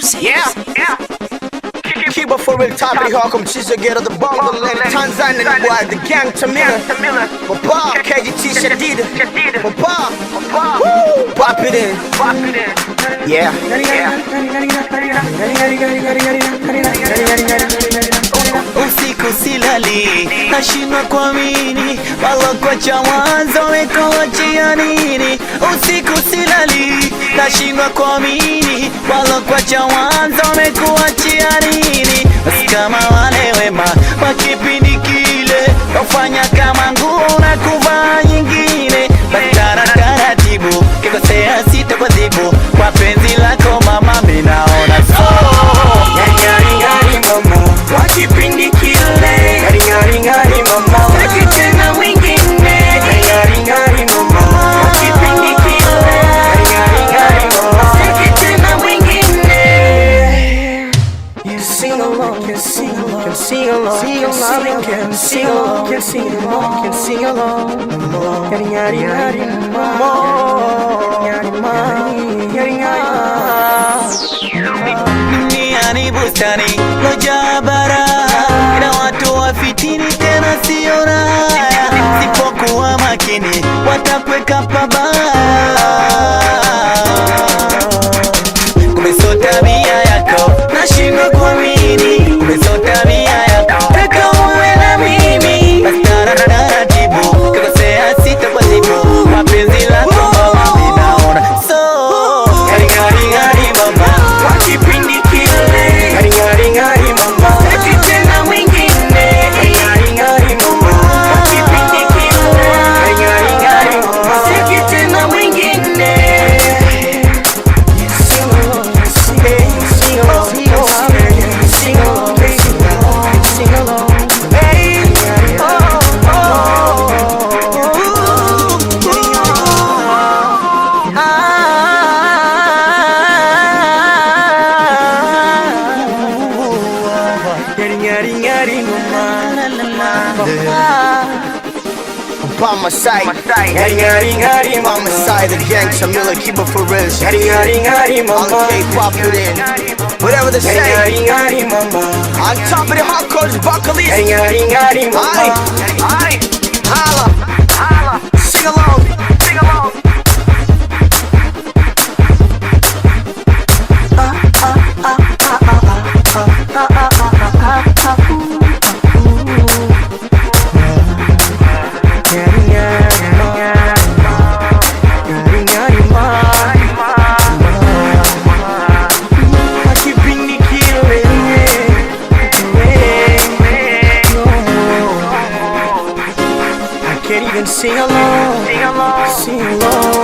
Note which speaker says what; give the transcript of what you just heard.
Speaker 1: Music.
Speaker 2: Yeah, yeah. Cuba for real top of the hawk, I'm get of the bungle and Tanzania boy, the gang Tamila. Papa, KGT Shadida. Papa, woo, pop it in. Pop it in. Yeah, yeah.
Speaker 3: Usiku silali, nashindwa kuamini, walokuacha mwanzo wamekuachia nini? Usiku silali, nashindwa kuamini, walokuacha mwanzo wamekuachia nini? Basi kama wale wema wa kipindi kile, wafanya kama nguo na kuvaa nyingine, basi taratibu, kikosea sitakuadhibu, kwa penzi lako mama mimi naona so
Speaker 4: Ngari mama, kwa kipindi kile. Ngari ngari ngari mama, sitaki tena mwingine. Ngari ngari mama, kwa kipindi kile. Ngari ngari mama, sitaki tena mwingine. You sing along, can sing along, can sing along, sing along, can sing along, can sing along, can sing along. Ngari ngari ngari mama, ngari ngari ngari.
Speaker 3: Dunia ni bustani lojaa bara, ina watu wa fitini tena sio raha. Sipokuwa makini watakuweka pabaya. Kumbe sio tabia yako, nashindwa kuamini. Kumbe sio tabia yako, taka uwe na mimi. Basi taratibu, kikosea sitakuadhibu. Kwa penzi lako mama mimi naona so. Ngari ngari ngari mama,
Speaker 4: Kwa kipindi kile. Ngari ngari ngari mama, sitaki tena mwingine. Ngari ngari mama, kwa kipindi kile. Ngari ngari ngari mama, sitaki tena mwingine. Sing along, sing along, sing along, sing along, sing along. Hey, oh, oh, oh, ngari ngari ngari mama.
Speaker 2: By my side.
Speaker 4: Ngari ngari ngari
Speaker 2: By my
Speaker 4: mama.
Speaker 2: side, the gang Tamila, Cuba for real.
Speaker 4: Ngari ngari ngari
Speaker 2: All
Speaker 4: mama.
Speaker 2: the K-pop it in. Whatever they
Speaker 4: Ngari
Speaker 2: say.
Speaker 4: ngari ngari mama.
Speaker 2: On top of the hardcore, vocalist.
Speaker 4: Ngari ngari ngari mama.
Speaker 2: Aye, aye, holla, holla, sing along, sing along.
Speaker 4: Ngari ngari ngari ngari mama. Kwa kipindi kile. I can't even sing along, sing along.